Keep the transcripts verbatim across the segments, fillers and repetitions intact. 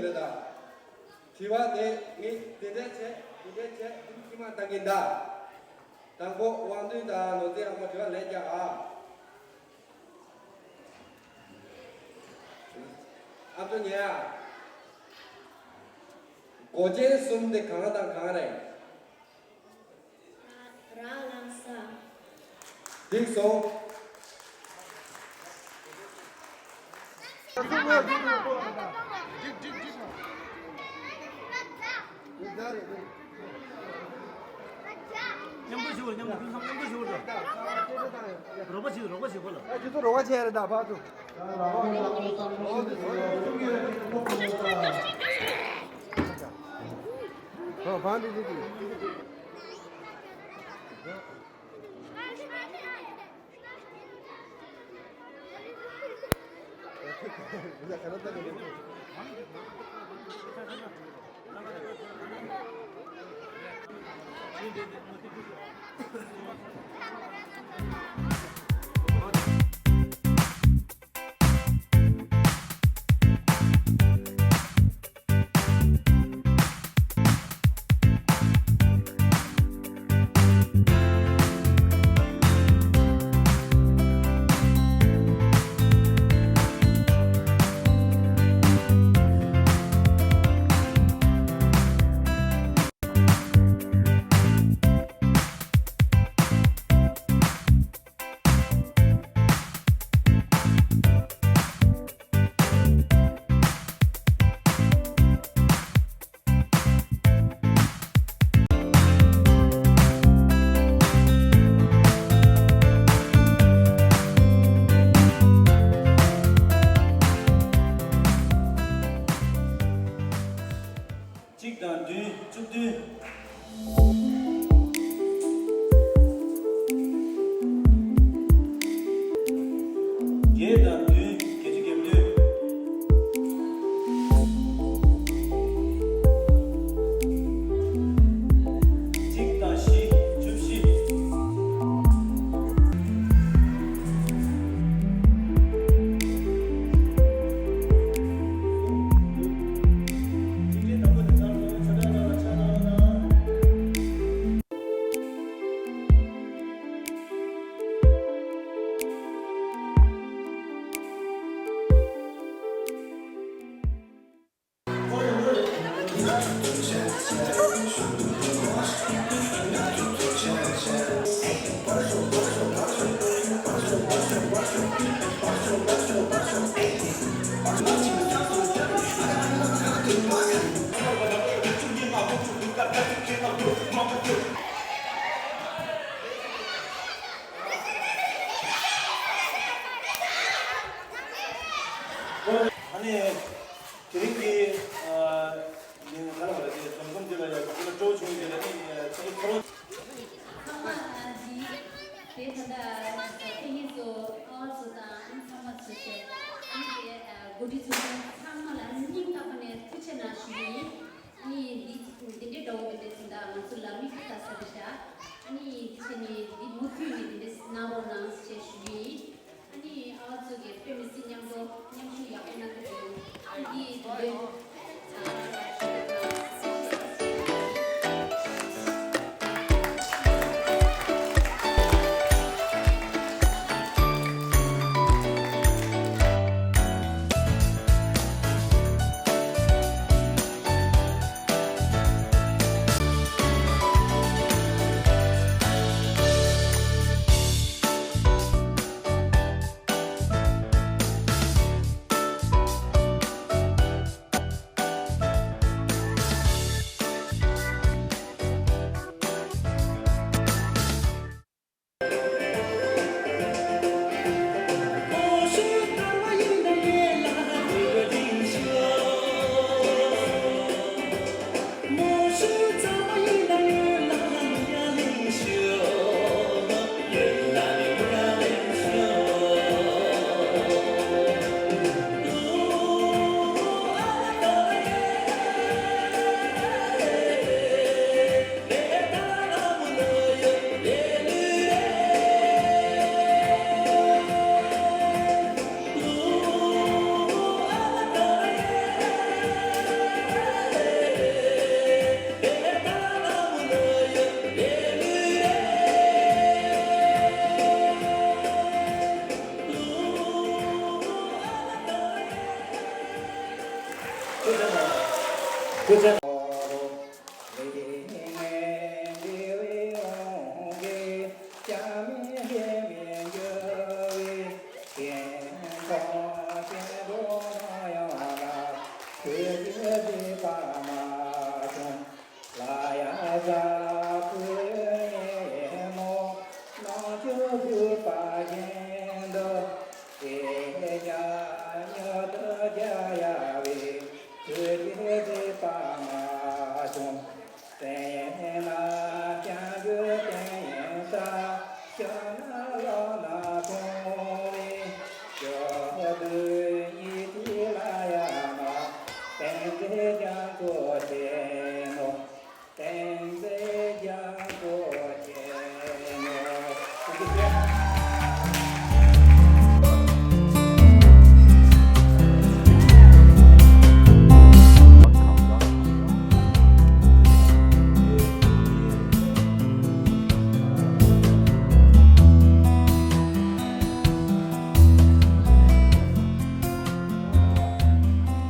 རེད་ད། དྲི་བ་དེ་ངས་དེ་འདྲ་བྱས་དེ་འདྲ་བྱས་དེ་ཁྱི་མ་བཏང་གིན་གདའ། དང་པོ་དབང་འདུས་དང་ནོར་རྫས་ཨ་མ་དྲི་བ་ལན་རྒྱག་ཨ། ཨ་མདོ་ཉལ་ཨ། མགོ་ཅན་གསུམ་དེ་གང་དང་གང་རེད། ར་ལ་ས། འགྲིག་སོང་། མཉམ་དུ་ཞུ་བ། མཉམ་དུ་ཁྱོད་ཚང་མཉམ་དུ་ཞུ་བ། རོགས་པ་བྱེད། རོགས་པ་བྱེད་ཁོ་ལ། ཨ་ཁྱོད་ཚོ་རོགས་པ་བྱེད་རེད་ད་ཕར་ཚུར། ཨོ་ཕར་འདི་འདི་འདི། གཅིག་དང་བདུན། བཅུ་བདུན། བརྒྱད་དང་བདུན། བརྒྱད་ཅུ་གྱ་བདུན། གཅིག་དང་བཞི། བཅུ་བཞི། ཨ་ནི། དེ་རིང་གི་ཨ་ཉིན་ག་ལ་བ་ལ་དེ་འཛོམས་འཛོམས་འདི་ལ་ཡང་སྤྲོ་བོ་བྱུང་ཡོད་ལ་ནི་ཚོགས་ཚོགས། ཚང་མ་འདི་དེ་ད་ལྟ་ཕ་ཡུལ་ཚོ་ཨ་བ་ཚོ་དང་ཨ་ནི་ཚང་མ་ཚོ་བྱས་ཨ་ནི་དེ་འགོ་ཁྲིད་ཚོ་ཚང་མ་ལ་སྙིང་ཐག་པ་ནས་ཐུགས་རྗེ་གནང་ཞུ་གི་ཡིན། ཨ་ནི་འདི་འདི་འདྲའི་འདྲ་བོ་འདི་འདྲའི་ཚོ་འདྲ་ང་ཚོ་ལ་མིག་ལྟ་ས་རེད་ཤག་ཨ་ནི་འདི་བྱས་ནས་འདི་མུ་མཐུད་ནས་འདི་འདྲའི་གནང་རོགས་གནང་ཞེས་ཞུ་གི་ཡིན། ཨ་ནི་ཨ་བ་ཚོ་གི་དཔེ་མི་སྲིད་མཉམ་དུ་མཉམ་ཞུགས་ཡག་པོ་གནང་གི་འདུག་ཨ་ནི་འདི་འདི་འདྲའི།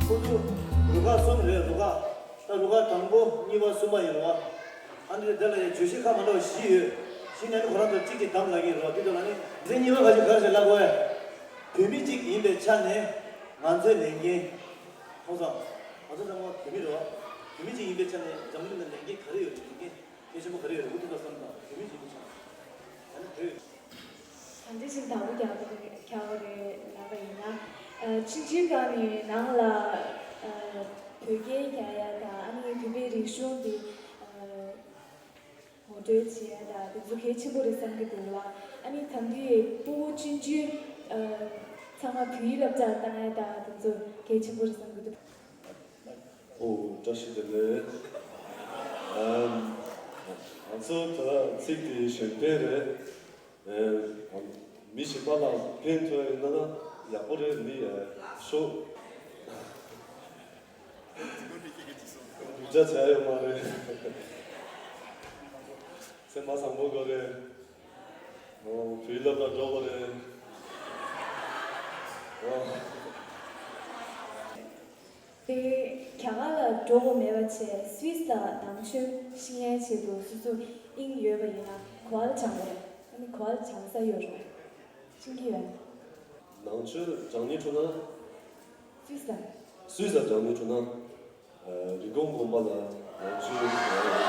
ཁོ་ཚོ་རུ་ཁག་གསུམ་རེད། རུ་ཁག་ད་རུ་ཁག་དང་པོ་གཉིས་པ་གསུམ་པ་ཡིན་རོགས། ཨ་ནི་དེ་ལ་ཡང་བརྗོད་གཞི་ཁག་མ་འདྲ་བ་བཞི་ཡོད། བཞི་ནས་ནི་ཁོ་རང་ཚོ་གཅིག་གཅིག་བདམས་ལ་གིན་རོགས། དེ་ཚོ་ལ་ནི་འཛིན་གཉིས་པ་ག་ཞིག་ག་རེ་བྱེད་ལབ་དགོས། བོད་མི་གཅིག་ཡིན་པའི་ཆ་ནས་ང་ཚོའི་ལས་འགན། ཁོང་ཚོ་ང་ཚོ་ཚང་མ་བོད་མི་རེད་བ། བོད་མི་གཅིག་ཡིན་པའི་ཆ་ནས་འཛམ་གླིང་ལ་ལས་འགན་ག་རེ་ཡོད་རེད། ལས་འགན་གལ་ཆེན་པོ་ག་རེ་ཡོད་རེད། འུ་ཐུག་པ་བསམ་དང་བོད་མི་གཅིག་ཡིན་པའི་ཆ་ནས་ད་ནི་བོད། ད་འདི་བཞིན་དང་པོ་རྒྱག་པ་རེད། རྒྱག་པ་རེད་ལབ་པ་ཡིན་ན། ཨ། ཕྱིན་ཆད་གང་ནས་ནང་ལ། ཨ། བོད་སྐད་རྒྱག་ཡ་དང་། ཨ་ནི་བོད་པའི་རིག་གཞུང་འདི། ཨ། ངོ་སྤྲོད་བྱེད་ཡ་དང་དེ་ཚོ་གལ་ཆེན་པོ་རེད་བསམ་གྱི་འདུག་ལ། ཨ་ནི་ད་འདི་སྤུ་གུ་ཆུང་ཆུང་། ཨ། ཚང་མ་བོད་ཡིག་སློབ་གྲྭར་བཏང་ཡ་དང་དེ་ཚོ་གལ་ཆེན་པོ་རེད་བསམ་གྱི་འདུག་ཨོ། བཀྲ་ཤིས་བདེ་ལེགས། ཨམ། ང་ཚོ་ད་ཚིག་དེ་གཞན་ཕན་རེད། ཨེ། མི་གཞན་པ་ལ་ཕན་ཐོགས་ཡིན་ན་ན་ཡག་པོ་རེད། མི་ཡ་ཤོག་སྡུག་ཅག་བྱ་ཡོད་མ་རེད། སེམས་པ་བཟང་པོ་དགོས་རེད། ཨོ། བོད་སློབ་གྲྭ་འགྲོ་དགོས་རེད། ཨོ། དེ་རྒྱ་གར་ལ་འགྲོ་དགོས་མེད་པ་བྱས། སུད་སི་ལ་ནང་ཆོས་ཤེས་མཁན་ཆེད་དུ་སོ་སོ་དབྱིངས་ཡོད་པ་ཡིན་ན་ག་པར་སྦྱང་དགོས་རེད། ཨ་ནི་ག་པར་སྦྱང་ས་ཡོད་རེད། ཤེས་ཀྱི་ཡོད། ནང་ཆོས་སྦྱང་སྙིང་བྲོ་ན། སུད་སི་ལ། སུད་སི་ལ་སྦྱང་སྙིང་བྲོ་ན། ཨ། རི་ཀོན་དགོན་པ་ལ་ནང་ཆོས་སྦྱང་སྙིང་བྲོ་ན།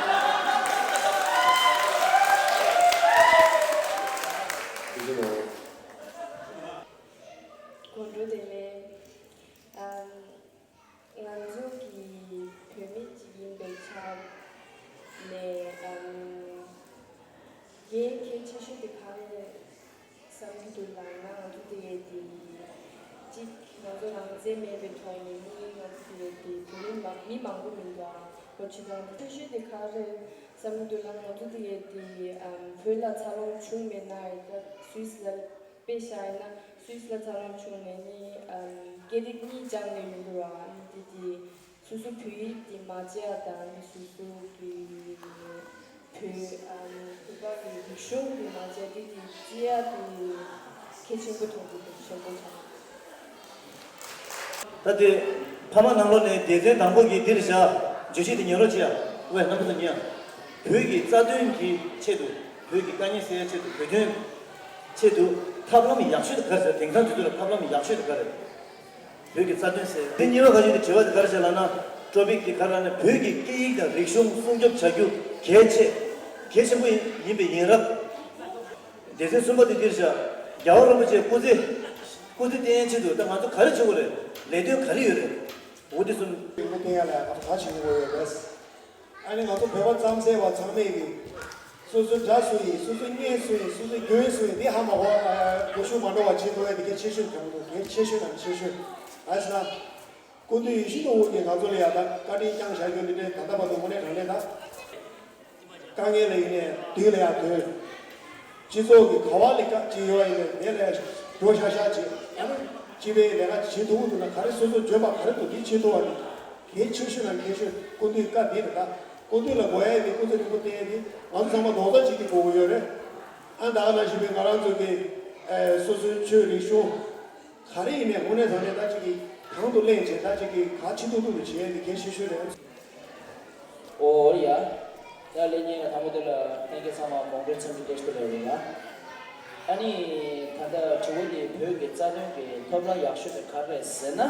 དགོང་དྲོ་བདེ་ལེགས། ཨམ། ང་ཚོ་གི་བོད་མི་གཅིག་ཡིན་པའི་ཆ་ནས། ཨམ། ངའི་གལ་ཆེ་ཤོས་དེ་ག་རེ་བསམ་གྱི་འདུག་ལབ་ན། ང་ཚོ་དེ་གའི་དེ་གཅིག་ང་ཚོ་རང་བཙན་མེད་པའི་ཐོག་ནས་ནི་ང་ཚོ་དེ་གའི་དེ་བོད་མི་མང་མི་མང་པོ་མི་འདུག་ཨ། ལོ་ཆེ་ཐང་དེ་ཆེ་ཤོས་དེ་ག་རེ་བསམ་གྱི་འདུག་ལབ་ན། ང་ཚོ་དེ་གའི་དེ། ཨམ། བོད་ལ་འཚར་ལོངས་བྱུང་མེད་ན་ཡང་ད་སུད་སི་ལ། དཔེ་བཞག་ཡིན་ན་སུད་སི་ལ་འཚར་ལོངས་བྱུང་ནས་ནི། ཨམ། སྐད་རིགས་གཉིས་སྦྱངས་ནས་ཡོང་གི་རེད་བ། ཨ་ནི་དེ་དེ་སོ་སོ་བོད་ཡིག་དེ་མ་བརྗེད་ཡ་དང་ནི་སོ་སོ་གི་བོད། ཨམ། བོད་པ་གི་རིག་གཞུང་དེ་མ་བརྗེད་དེ་དེ་བརྗེད་ཡ་དེ་གལ་ཆེན་པོ་མཐོང་གི་འདུག་ཆེན་པོ་ཆགས། ད་དེ་ཕ་མ་ནང་ལོགས་ནས་སྡེ་ཚན་དང་པོ་གི་འདིར་བཞག་བརྗོད་གཞི་དེ་ཉན་རོགས་བྱེད་ཡ། ཝེ་རྣམ་པ་ཚོ་ཉན་ཡ། བོད་ཀྱི་རྩ་དོན་གྱི་ཆེད་དུ། བོད་ཀྱི་དཀའ་ངལ་སེལ་ཡ་ཆེད་དུ། བོད་དོན་ཆེད་དུ་ཐབས་ལམ་ཡག་ཤོས་དེ་ག་རེ་རེད། དེང་སང་དུས་ཚོད་ལ་ཐབས་ལམ་ཡག་ཤོས་དེ་ག་རེ་རེད། བོད་ཀྱི་རྩ་དོན་ཟེར། དེ་གཉིས་པ་ག་ཞིག་དེ་དྲི་བ་དེ་ག་རེ་བྱས་ལབ་ན། ཊོ་པིག་དེ་ག་རེ་ལབ་ན། བོད་ཀྱི་སྐད་ཡིག་དང་རིག་གཞུང་སྲུང་སྐྱོབ་བྱ་རྒྱུ་གལ་ཆེ། གལ་ཆེན་པོ་ཡིན་ཡིན་པའི་ཡིན་རབས། སྡེ་ཚན་གསུམ་པ་དེ་འདིར་བཞག་རྒྱལ་བ་རིན་པོ་ཆེ་སྐུ་ཚེ། སྐུ་ཚེ་བརྟན་ཡའི་ཆེད་དུ་ད་ང་ཚོ་ག་རེ་བྱེད་དགོས་རེད། ལས་དོན་ག་རེ་ཡོད་རེད། འོ་དེ་གསུམ། རིང་པོ་བསྟན་ཡ་ལ་ང་ཚོ་ག་བྱེད་དགོས་ཡོད་རེད། ཨ་ནི་ང་ཚོ་བོད་པ་རྩམ་ཟན་པ་ཚང་མས་ཀྱི་སོ་སོའི་དགྲ་སུ་ཡིན། སོ་སོའི་གཉེན་སུ་ཡིན། སོ་སོའི་རྒྱུན་སུ་ཡིན། འདི་ཧ་མ་གོ། ཨ། གོ་ཤུགས་མ་འགྲོ་བ་བྱེད་ཐུབ་ཡ་དེ་གལ་ཆེ་ཤོས་དྲན་གྱི་འདུག་གལ་ཆེ་ཤོས་དང་ཆེ་ཤོས། ག་རེ་ཟེར་ན། སྐུ་མདུན་ཡིད་བཞིན་ནོར་བུ་གིས་ང་ཚོ་ལ་ཡ་ད་བཀའ་དྲིན་བསྐྱངས་བཞག་རྒྱུ་འདི་འདྲའི་ད་ལྟ་བར་དུ་དངོས་གནས་དྲང་གནས་ད། དཀའ་ངལ་ལ་ཡིན་ནའི་མདུན་ལ་ཡ་ཐོན། སྤྱི་ཚོགས་ཀྱི་ག་བ་ལ་དཀའ་ཅིག་ཡོད་ཡིན་ནའི་དེ་ལ་འགྲོ་ཤག་ཤག་ཅིག་ཨ་ནི་སྤྱི་པའི་ལས་ཀ་བྱེད་ཐུབ་ཀྱི་འདུག་ན། ག་རེ་སོ་སོ་འཇོན་པ་ག་རེ་འདུག་འདི་བྱེད་ཐུབ་པ་ནི་གལ་ཆེ་ཤོས་ནང་གལ་ཆེ་ཤོས། སྐུ་མདུན་བཀའ་འདི་རེད་ད། སྐུ་མདུན་ལ་དགོས་ཡ་ཡིན་ནའི་སྐུ་ཚེ་རིང་པོ་བསྟན་ཡ་འདི་ང་ཚོ་ཚང་མ་རྡོག་རྩ་གཅིག་སྒྲིལ་དགོས་ཀྱི་ཡོད་རེད། ཨ། ད་ག་ནང་བཞིན་པའི་ང་རང་ཚོ་གི། ཨེ། སོ་སོའི་ཆོས་རིག་གཞུང་། ག་རེ་ཡིན་ནའི་དངོས་གནས་དྲང་གནས་ད་ཅིག་གི་ གོང་དུ་གླེང་བྱས་ད་ཅིག་གི་ག་ཆེ་ཐུབ་ཐུབ་ཏུ་བྱེད་ཡས་དེ་གལ་ཆེ་ཤོས་རེད། ཨོ་ཡ། ད་ལན་ཉེ་དང་པོ་དེ་ལ་ལྷན་རྒྱས་ཚང་མ་དགོངས་འགྲེལ་འཚམས་འདྲི་བཀྲ་ཤིས་བདེ་ལེགས་རེད་ལ། ཨ་ནི་ད་ལྟ་དྲི་བ་དེ་བོད་ཀྱི་རྩ་དོན་གྱི་ཐབས་ལམ་ཡག་ཤོས་དེ་ག་རེ་རེད་ཟེར་ན།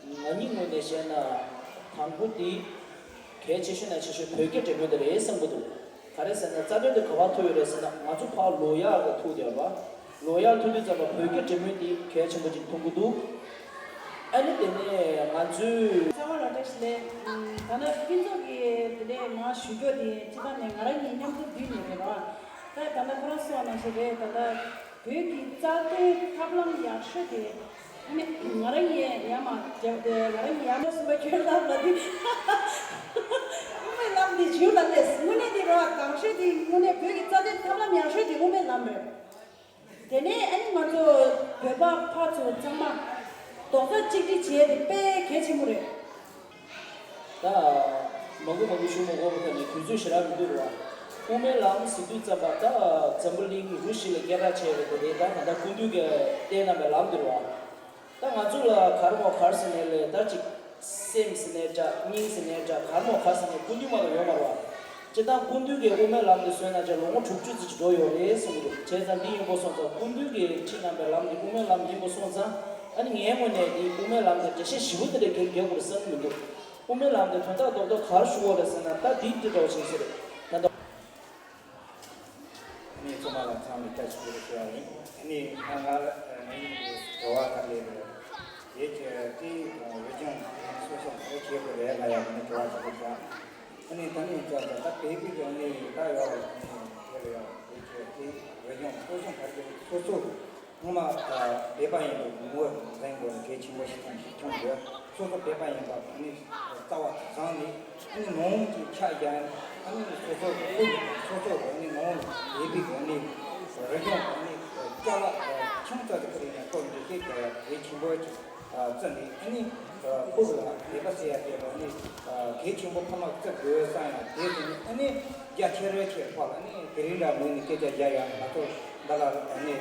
ང་གཉིས་ངོས་ནས་བཤད་ན། དང་པོ་དེ་གལ་ཆེ་ཤོས་ནང་ཆེ་ཤོས་བོད་རྒྱ་འབྲེལ་མོལ་དེ་རེད་བསམ་གྱི་འདུག་ག་རེ་ཟེར་ན་རྩ་དོན་དེ་ག་པར་ཐུག་ཡོད་རེད་ཟེར་ན་ང་ཚོ་ཕར་ལོ་ཡག་ལ་ཐུག་བསྡད་ཡོད་རེད་བ། ལོ་ཡག་ཐུག་དུས་ཙམ་པ་བོད་རྒྱ་འབྲེལ་མོལ་དེ་གལ་ཆེན་པོ་ཅིག་མཐོང་གི་འདུག་ཨ་ནི་དེ་ནས་ང་ཚོས། རྩ་བ་ལ་བཀྲ་ཤིས་བདེ་ལེགས། ད་ལྟ་ཕུན་ཚོགས་ཀྱིས་དེ་འདྲའི་མར་ཞུ་རྒྱུ་དེ་སྤྱི་བཏང་ནས་ང་རང་གཉིས་མཉམ་དུ་བསྡུས་ནས་རེད་བ། ད་ད་ལྟ་ཁོ་རང་གསུངས་པ་ནང་བཞིན་རེད། ད་ལྟ་བོད་ཀྱི་རྩ་དོན་ཐབས་ལམ་ཡག་ཤོས་དེ། ཨ་ནི་ང་རང་གཉིས་ཡར་མར་བརྒྱབ་སྟེ་ང་རང་གཉིས་ཡར་མར་གསུམ་པ་ཁྱོད་ལབ་ལ་དུས། དབུ་མའི་ལམ་དེ་བྱིའུ་ལ་སླེབས། དངོས་གནས་དེ་རེད་བ། དགའ་ཤོས་དེ་དངོས་གནས་བོད་ཀྱི་རྩ་དོན་ཐབས་ལམ་ཡག་ཤོས་དེ་དབུ་མའི་ལམ་རེད། དེ་ནས་ཨ་ནི་ང་ཚོ་བོད་པ་ཕར་ཚུར་ཚང་མ་རྡོག་རྩ་གཅིག་སྒྲིལ་བྱེད་ཡས་དེ་དཔེ་གལ་ཆེན་པོ་རེད། ད་མང་པོ་མང་པོ་ཞུ་མ་དགོས་པ་ད་ནི་དུས་ཚོད་ཞེ་དྲག་མི་འདུག་ར། དབུ་མའི་ལམ་ཟེར་དུས་ཙམ་པ་ད་འཛམ་བུ་གླིང་རུ་བཞི་ལ་སྐད་གྲགས་ཆེ་བའི་དེ་རེད། ད་ད་ལྟ་སྐུ་མདུན་གྱིས་བསྟན་གནང་བའི་ལམ་འདི་རེད་བ། ད་ང་ཚོ་ལ་ག་རེ་མོ་ག་རེ་ཟེར་ནས་ལས་ད་ཅིག་སེམས་ཟེར་ནས་འདྲ་སྙིང་ཟེར་ནས་འདྲ་ག་རེ་མོ་ག་རེ་ཟེར་ནས་སྐུ་མདུན་མ་གཏོགས་ཡོད་མ་རེད་བ། སྤྱིར་བཏང་སྐུ་མདུན་གྱིས་དབུ་མའི་ལམ་འདི་བཟོས་ན་ཅིག་ལོ་ངོ་དྲུག་ཅུ་ཙམ་ཅིག་འགྲོ་ཡོད་རེད་གསུང་གི་འདུག་བྱས་ཙང་འདི་ཡིན་པ་སོང་ཙང་སྐུ་མདུན་གྱིས་ཁྲིད་གནང་པའི་ལམ་འདི་དབུ་མའི་ལམ་ཡིན་པ་སོང་ཙང་ཨ་ནི་ངའི་ངོས་ནས་འདི་དབུ་མའི་ལམ་དེ་འགྲེལ་བཤད་ཞིབ་པོ་དེ་འདྲ་རྒྱག་རྒྱག་དགོས་རེད་བསམ་གྱི་མི་འདུག་དབུ་མའི་ལམ་དེ་དོན་དག་རྡོག་རྡོག་ག་རེ་ཞུ་དགོས་རེད་ཟེར་ན་ད་འདི་འདི་འདྲ་བ་ཞིག་ཟེར་རེད་ད་ལྟ། ཨ་ནི་ཚང་མ་ལ་འཚམས་འདྲི་བཀྲ་ཤིས་བདེ་ལེགས་ཞུ་ཡ་ཡིན། ཨ་ནི་ང་ང་ང་གཉིས་ཀྱི་བྲེལ་བ་ག་རེ་རེད། དེ་ཆེ་དེ་བོད་ལྗོངས་སོ་སོ་ག་རེ་བྱེད་དགོས་རེད་ལ་ཡ་ཨ་ནི་བྲེལ་བ་ཆེ་པོ་བྱ། ཨ་ནི་ད་ནི་ཙམ་ཙམ་ད་བོད་པའི་གི་ཨ་ནི་ད་ཡོད་རེད། ཨ་ནི་དེ་ལ་ཡ་དེ་ཆེ་དེ་བོད་ལྗོངས་སོ་སོ་ག་རེ་སོ་སོ། སྔོན་མ་བོད་པ་ཡིན་པའི་ངོ་བོ་འཛིན་དགོས་ན་གལ་ཆེན་པོ་ཞིག་ཙམ་ཞིག་མཐོང་དགོས། སོ་སོ་བོད་པ་ཡིན་པ་ཨ་ནི་རྩ་བ་བཟང་ནས་ཨ་ནི་ནང་གི་ཆ་རྒྱ་ཨ་ནི་སོ་སོ་གི་སོ་སོ་གི་ཨ་ནི་ནང་བོད་པའི་གི་ཨ་ནི་རིག་གཞུང་ཨ་ནི་ཅ་ལག་ཆུང་ཙག་ཅིག་ཁུར་ཡིན་ན་ཐོག་འདི་ཤེས་རྒྱ་ཡ་གལ་ཆེན་པོ་ཅིག་བརྩི་ནས་ཨ་ནི་ཕུགས་ལ་བོད་པ་ཟེར་ཡ་དེ་ལ་ཨ་ནི་གལ་ཆེན་པོ་ཕ་མ་བརྩི་དགོས་བསམ་ཡ་དེ་ཚོ་ནི་ཨ་ནི་རྒྱ་ཆེ་རེ་ཆེ་ཕ་ལ་ཨ་ནི་དེ་རིང་འདྲ་མོ་ནི་སྐད་ཆ་རྒྱ་ཡ་ང་ཚོ་འདི་ལ་ཨ་ནི།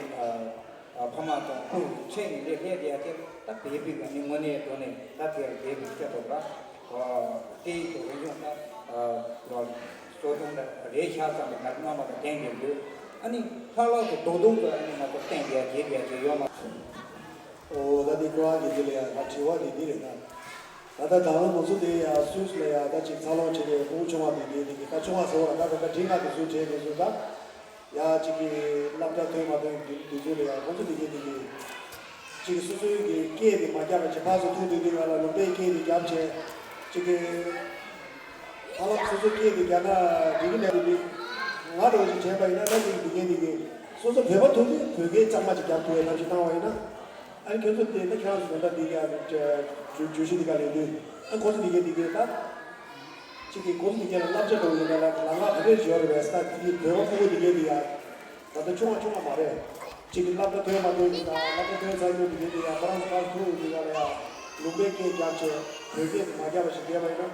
ཕ་མ་དང་སྐུ་ཁྲིད་ནས་ལས་སླེབས་ཡ་དེ་ད་བོད་པའི་གི་ནི་དངོས་གནས་དོན་ནས་ད་དེར་བོད་པའི་སྤྱི་ཚོགས་ལ་དེའི་གི་རིག་གཞུང་ད་གཙོ་དོན་ད་རེ་ཆགས་ཙམ་གྱི་ནར་སྣང་མ་དང་ལྡན་གྱི་འདུག་ཨ་ནི་ལྷག་ལྷག་ཏུ་རྡོག་རྡོག་ཏུ་ཨ་ནི་ང་ཚོ་བསྟན་རྒྱ་བརྗེད་རྒྱ་བྱེད་ཡོད་མ་རེད། ཨོ་ད་དེ་ཁོ་རང་གི་དེ་ལ་ཡ་ད་དྲི་བ་དེ་འདི་རེད་ད། ད་ལྟ་ད་ང་ཚོ་དེ་ཡ་སུད་སི་ལ་ཡ་ད་ཅིག་འཚར་ལོངས་བྱེད་པའི་ཕྲུ་གུ་ཆུང་བ་དེ་འདི་དེ་གི་ད་ཆུང་བ་ཟེར་བ་ལ་ད་ད་ད་འབྲིང་བ་དེ་ཚོའི་གྲས་དེ་ཚོ་ད། ཡ་གཅིག་གིས་སློབ་གྲྭ་ཐོན་མ་ཐོན་དུས་དུས་ཚོད་ལ་ཡ་ཁོང་ཚོ་དེ་གས་དེ་གས་གཅིག་གིས་སོ་སོའི་གི་སྐད་དེ་མ་རྒྱག་པ་བྱས་ཕར་ཚུར་ཐུག་དུས་དེ་ག་ལ་ལུང་པའི་སྐད་དེ་རྒྱབ་བྱས་གཅིག་གིས་ཧ་ལམ་སོ་སོའི་སྐད་དེ་རྒྱག་ན་འགྲིག་གི་མེད་པ་འདི་ང་འདྲ་བོ་ཞིག་དྲན་པ་ཡིན་ན་ད་གཅིག་དེ་གས་དེ་གས་སོ་སོ་བོད་པ་ཐུག་དུས་བོད་སྐད་གཙང་མ་ཅིག་རྒྱག་ཐུབ་པའི་ཐབས་ཤེས་བཏང་བ་ཡིན་ན་ཨ་ནི་ཁྱོད་ཚོ་དེ་ད་ཁྱེད་རང་ཚོ་ད་ལྟ་འདི་ག་བརྗོད་གཞི་འདི་ག་ལེན་དུས་ཨ་ཁོ་ཚོ་དེ་གས་དེ་གས་ད། གཅིག་གིས་ཁོང་ཚོ་གཉིས་ལ་བསླབ་བྱ་གཏོང་ཡིན་ན་ལ་ལ་ང་ག་འདྲས་བྱེད་ཡོད་རེད་པས་ད་དེ་བོད་པ་ཕྲུ་གུ་དེ་གས་དེ་ཡ་ད་ལྟ་ཆུང་བ་ཆུང་བ་མ་རེད། གཅིག་གིས་སློབ་གྲྭ་ཐོན་མ་ཐོན་ཡིན་ད་སློབ་གྲྭ་ཐོན་ཚར་རྒྱུ་དེ་གས་དེ་ཡ་ཁོ་རང་ཚོ་ཕར་ཐུག་དེ་ག་ལ་ཡ་ལུང་པའི་སྐད་རྒྱབ་བྱས་བོད་སྐད་མ་རྒྱབ་པ་ཞིག་བསྡད་པ་ཡིན་ན་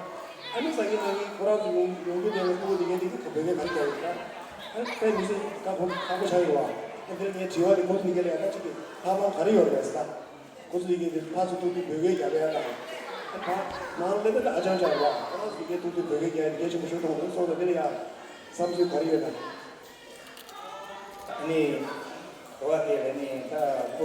ཨ་ནི་ས་གི་ནང་གི་ཁོ་རང་ཚོ་ཡོང་ཡོང་རྒྱུ་དེ་ལ་ཕྲུ་གུ་དེ་གས་དེ་གི་བོད་སྐད་ག་རེ་རྒྱབ་ཡོད་ད་ཨ་ནི་དཔེ་མི་སྲིད་ཁག་པོ་ཁག་པོ་ཆགས་ཡོད་བ་ཨ་དེ་ལ་ངའི་དྲི་བ་དེ་ཁོང་ཚོ་དེ་གས་ལ་ཡ་ད་གཅིག་གིས་ཕ་མ་ག་རེ་ཡོད་རེད་པས་ད། ཁོ་ཚོ་ཡི་གེ་འདི་ཕར་ཚུར་ཐུག་དུས་བོད་སྐད་རྒྱག་ཡ་དང་། ཨ་ཕ་ནང་སླེབས་པ་ད་ཨ་ཅང་ཅང་རེད་བ། ཁོ་རང་ཚོ་ཡི་གེ་ཐུག་དུས་བོད་སྐད་རྒྱག་ཡ་འདི་གལ་ཆེན་པོ་ཞིག་མཐོང་འདུག་སོང་ཙང་དེ་ལ་ཡ་བསམ་ཚུལ་ག་རེ་ཡོད་ན། ཨ་ནི་གོ་བ་དེ་ལ་ནི་ད་ཁོ་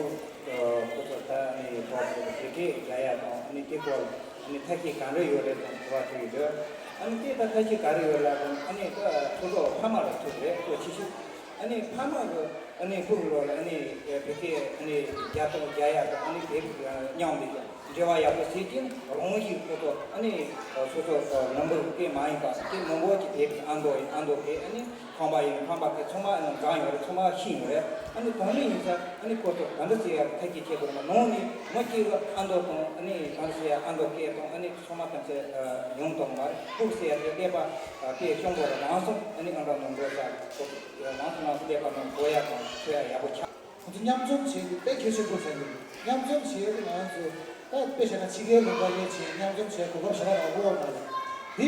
ཁོ་ཚོ་ད་ནི་ཐོག་བོད་སྐད་རྒྱག་ཡ་དང་ཨ་ནི་དེ་སྐོར་ཨ་ནི་ཐབས་ཤེས་གང་རེ་ཡོད་རེད་དང་གོ་བ་དེ་ཡོད། ཨ་ནི་དེ་ད་ཐབས་ཤེས་ག་རེ་ཡོད་ལབ་དང་ཨ་ནི་ད་ཁོ་ཚོ་ཕ་མ་ལ་ཐུག་རེད་གཙོ་ཆེ་ཤོས། ཨ་ནི་ཕ་མ་གི་ཨ་ནི་ཕྲུ་གུ་ལོ་ལ་ཨ་ནི་བོད་སྐད་ཨ་ནི་རྒྱག་ཐོག་རྒྱག་ཡག་དང་ཨ་ནི་དེ་མཉམ་དུ་འབྲེལ་བ་ཡག་པོ་བྱེད་ཀྱིན་རང་བཞིན་ཁོ་ཚོ་ཨ་ནི་སོ་སོ་ལམ་བུ་སྐད་མ་ཡིན་པ་སྐད་མང་པོ་ཅིག་བོད་ཀྱི་ཨ་མདོ་ཡིན་ཨ་མདོ་སྐད་ཨ་ནི་ཁམས་པ་ཡིན་ཁམས་པ་སྐད་ཚང་མ་ཨ་ནི་འཛམ་ཡོད་རེད་ཚང་མ་ཤེས་ཡོད་རེད། ཨ་ནི་དོན་མེད་ཡིན་ས་ཨ་ནི་ཁོ་ཚོ་ག་འདྲ་བྱེད་ཡག་ཐབས་ཤེས་བྱེད་དགོས་རེད་མ་ནང་ནས་མི་གཅིག་གི་ཨ་མདོ་དང་ཨ་ནི་ག་འདྲ་བྱེད་ཡག་ཨ་མདོ་སྐད་དང་ཨ་ནི་ཚང་མ་ཐམས་ཅད་ཡོང་དང་མ་རེད་ཕྲུ་གུ་ཟེར་ཡག་དེ་ཀླད་པ་དཔེ་གཅོང་པོ་རེད་ལངས་སོང་ཨ་ནི་ཨ་འདྲ་ནང་འགྲོ་ས། ལམ་སང་ལམ་སང་སླེབས་པ་ནང་གོ་ཡ་དང་ཐོས་ཡ་ཡག་པོ་ཆགས། ང་ཚོ་མཉམ་འཛོམས་བྱེད་དགོས་དཔེ་གལ་ཆེན་པོ་ཆགས་ཡོད། མཉམ་འཛོམས་བྱེད་དགོས་ང་ཚོ་ད་དཔེ་བྱས་ན་ཕྱི་རྒྱལ་ལུང་པ་སླེབས་བྱས་མཉམ་འཛོམས་བྱེད་གོ་སྐབས་ཞེ་དྲག་རག་གི་ཡོད་མ་རེད། འདི་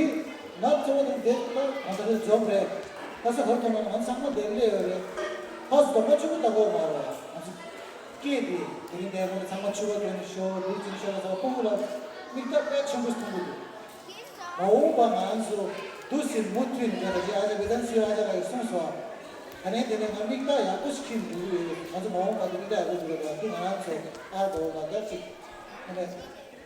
ང་གཙོ་བོ་དང་འདི་ད་གང་ལྟར་རེད་འཛོམས་རེད། ད་ས་ཧོར་ཐོན་ན་ང་ཚང་མ་འདིར་སླེབས་ཡོད་རེད། ཕར་ཚུར་རྡོག་རྩ་གཅིག་པུ་ལྟ་གི་ཡོད་མ་རེད། ང་ཚོ་སྐད་འདི། དེ་རིང་འདིར་ཚང་མ་ཕྱུ་པ་གྱོན་ནས་ཤོག་འབུར་བཙིར་ཤོག་ལ་སོགས་སྤུ་གུ་ལ་མིག་ལྟ་དཔེ་ཆེན་པོ་མཐོང་གི་འདུག་མ་འོངས་པ་ང་ཚོ་འདུག་སེ་མུ་མཐུད་ནས་ད་ལྟ་ཅི་ཨ་ཅག་བེ་ཏན་སི་ཨ་ཅག་གིས་གསུངས་སོང་། ད་ནས་དེ་ནས་ང་མིག་ལྟ་ཡག་པོ་ཞིག་ཁྱེར་འགྲོ་གི་ཡོད། ང་ཚོ་མ་འོངས་པ་དེ་མིག་ལྟ་ཡག་པོ་འགྲོ་གི་འདུག་དེ་ང་ཚོ་ཨ་འདྲ་བོ་ལ་ད་ཅིག་ཨ་ནས་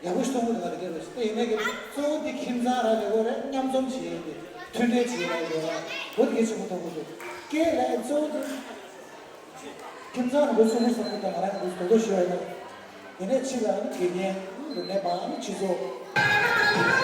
ཡག་པོ་ཞིག་མཐོང་གི་འདུག་ང་དེ་སྐད་རེད། དེ་ཡིན་ནའི་གི་གཙོ་བོ་དེ་ཁྱིམ་ཚང་རང་ལས་འགོ་རེད། མཉམ་འཛོམས་བྱེད་ཡས་དེ་མཐུན་འབྲེལ་བྱེད་ཡས་རེད། འོ་དེ་གལ་ཆེན་པོ་མཐོང་གི་འདུག་སྐད་ལ་གཙོ་བོ་དེ། ཁྱིམ་ཚང་ནང་གི་སྲུང་མ་སྲུང་མོ་དང་ང་རང་གི་དོ་དོ་ཞུ་ཡ་ཡིན། དེ་ནས་ཕྱི་ལ་ཨ་ནི་དགེ་རྒན་རིམ་པ་ཨ་ནི་སྤྱི་ཚོགས།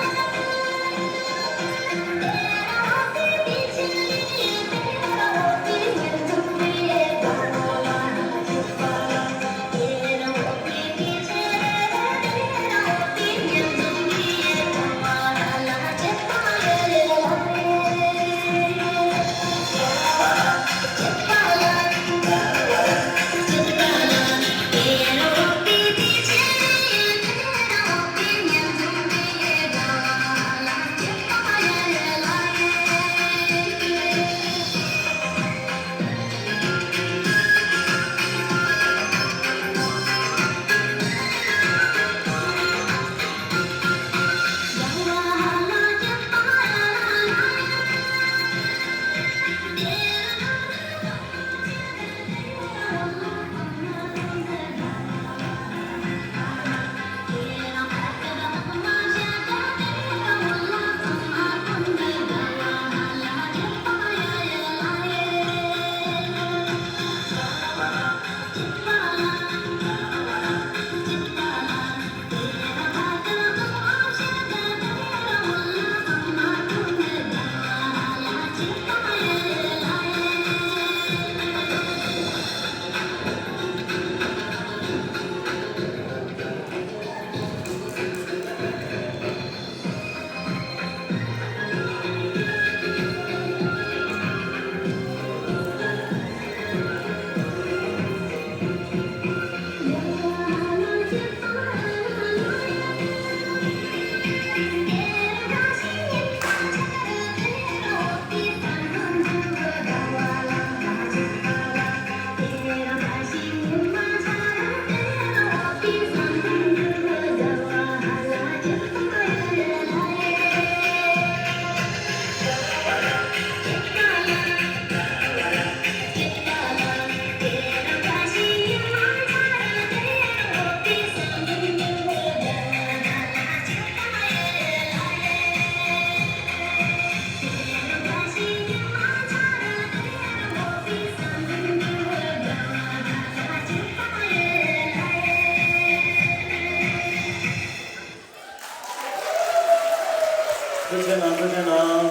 ཐུགས་རྗེ་གནང་། ཐུགས་རྗེ་གནང་།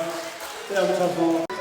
དཔེ་ཡག་པོ་ཆགས་སོང་།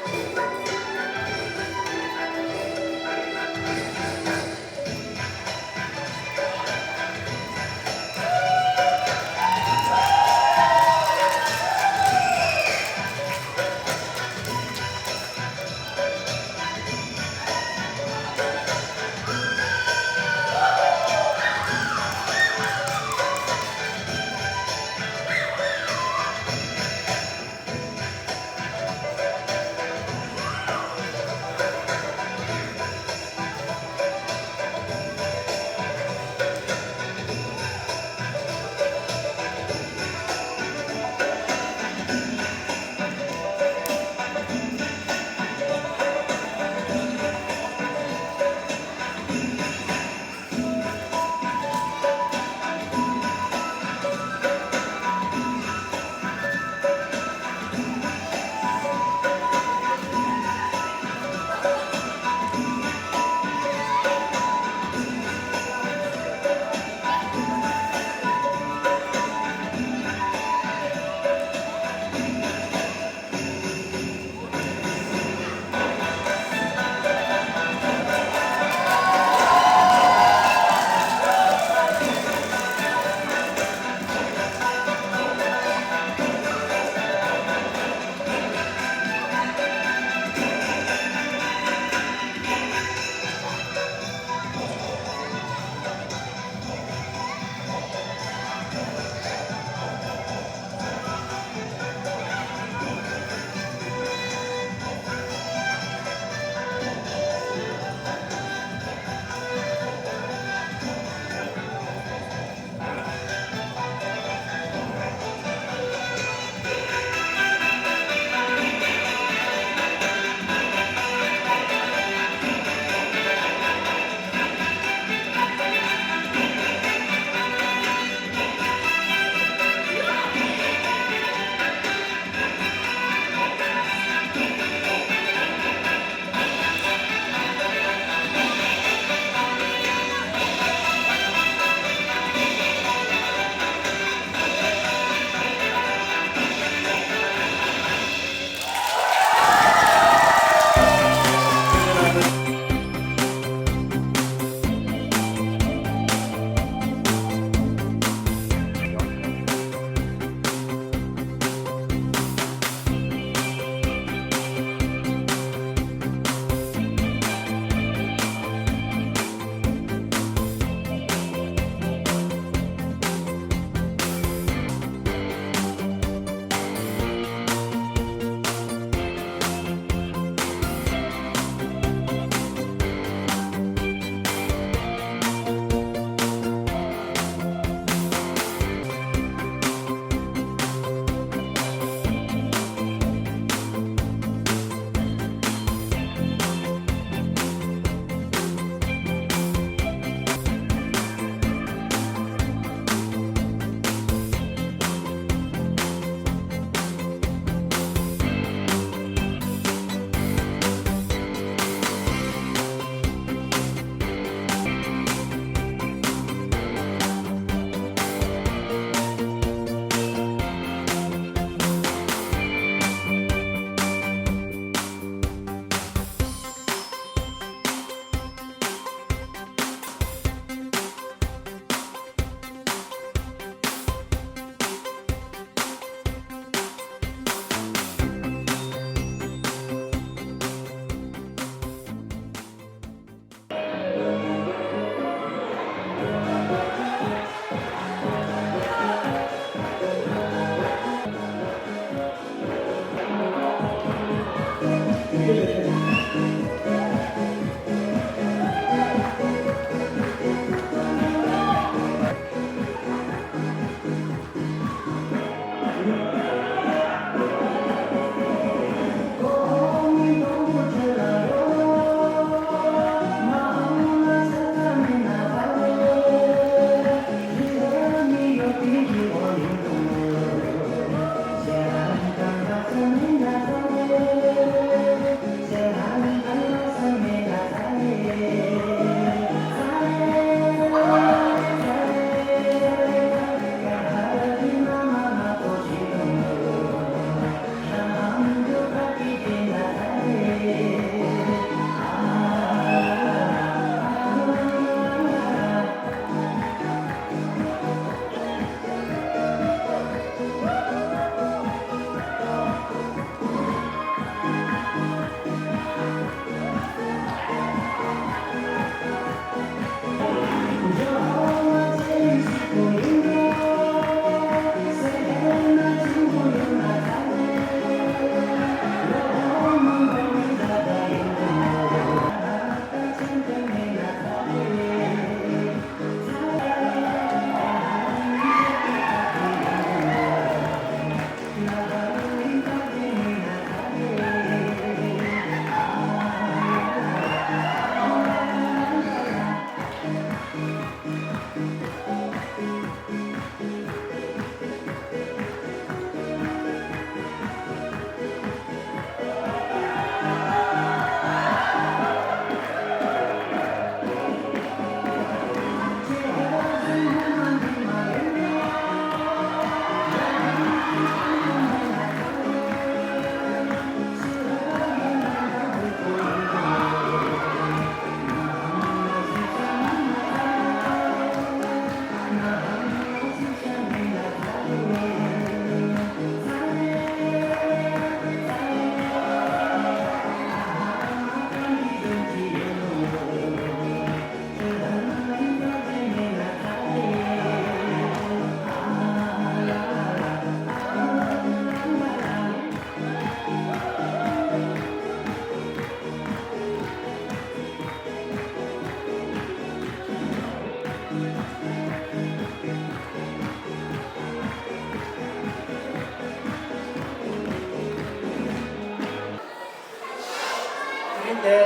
དེ་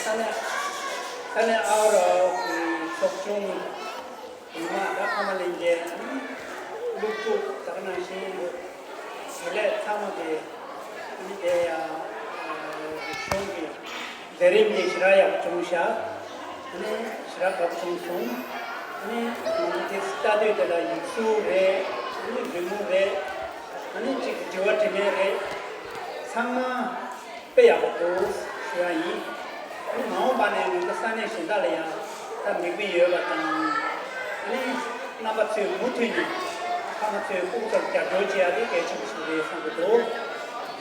ས་གནས་ས་གནས་ཨ་རོགས་ཀྱི་ཚོགས་ཆུང་། མི་མང་དང་ཕ་མ་ལྷན་རྒྱས། སློབ་ཕྲུག་དག་ནང་བཞིན་ཞིང་ལས་ཚང་མ་དེ་ནི་དེ་ཡང་རིག་གཞུང་གི་ལས་རིམ་དེ་ཞེ་དྲག་ཡག་པོ་བྱུང་ཤག་ནི་ཞེ་དྲག་དགའ་པོ་བྱུང་སོང་། ནི་ང་ཚོ་དེ་ལྟ་དུས་དེ་ལ་ཡིག་གཟུགས་རེད། ནི་རི་མོ་རེད། ནི་གཅིག་དྲི་བ་དྲི་ལན་རེད། ཚང་མ། དཔེ་ཡག་པོ་འདུག་ཞུ་ཡ་ཡིན། ཨ་ནི་མ་འོངས་པ་ནས་ང་ཚོ་ས་གནས་གཞན་དག་ལ་ཡང་ད་མིག་དཔེ་ཡོད་པ་དང་། ཨ་ནི་རྣམ་པ་ཚོས་མུ་མཐུད་ནས་ཕ་མ་ཚོས་ཕྲུ་གུ་ཚོར་རྒྱབ་སྐྱོར་བྱེད་ཡ་དེ་གལ་ཆེན་པོ་ཞིག་རེད་བསམ་གྱི་འདུག་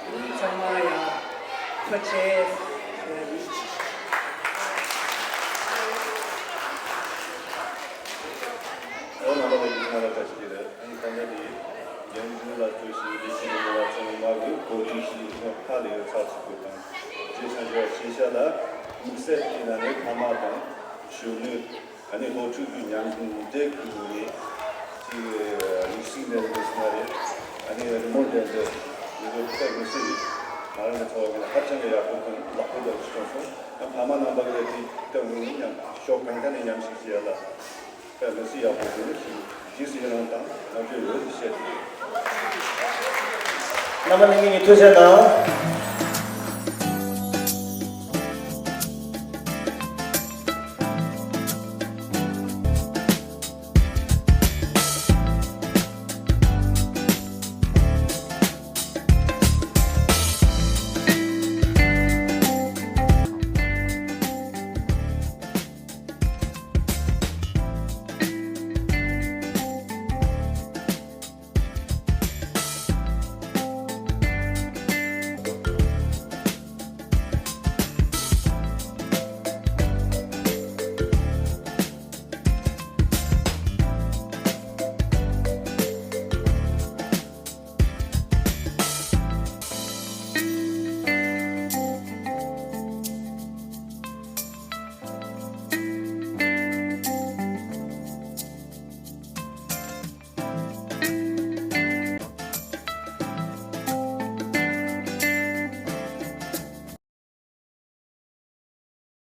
ཨ་ནི་ཚང་མ་ཡང་ཐུགས་རྗེ་ཆེ་ཞུ་ཡ་ཡིན། ཨོ་ན་ལོ་ཡིན་ན་ལ་བཀྲ་ཤིས་བདེ་ལེགས། ཨ་ནི་ད་ལྟ་དེ་རྒྱལ་ཡུམ་ལ་སྤྲོད་ཞིང་ལས་ཤིང་རིང་མོ་ལ་བརྩོན་མ་དགོས་གོ་སྒྲིག་ཞིག་ཡོང་ཁ་ལས་ཡོད་ཚགས་ཚུད་དགོས་དང་། རྗེས་སུ་འཇུག་ཤེས་བྱ་ལ་དམིགས་བསལ་གྱི་ན་ནས་ཕ་མ་དང་གཞོན་ནུ། ཨ་ནི་སློབ་ཕྲུག་གི་མཉམ་འབྲེལ་གྱི་སྒོ་ནས་ཅིག་ཡིག་གཟུགས་ནས་འདྲ་སོང་བ་རེད། ཨ་ནི་རི་མོ་འདྲ་འདྲ་ཡོད་པའི་ཁུ་ཚ་མི་སྲིད་རེད། ང་རང་གི་ཚོར་བ་ལ་ཧ་ཅང་གི་ཡག་པོ་དང་ལག་པོ་རྒྱག་གི་བྱུང་སོང་། ཨ་ཕ་མ་རྣམ་པ་གི་དེ་སྐབས་ངོས་ནས་མཉམ་ཕྱོགས་གང་ཐད་ནས་མཉམ་ཞུགས་བྱེད་ཡ་ལ་དཔེ་མི་སྲིད་ཡག་པོ་དགོས་ནི་ཞིག་རྗེས་སུ་ཡི་རང་དང་ང་ཚོའི་འོས་སུ་བཤད་དེ། རྣམ་པ་ལྷན་རྒྱས་ཀྱིས་ཐུགས་རྗེ་གནང་།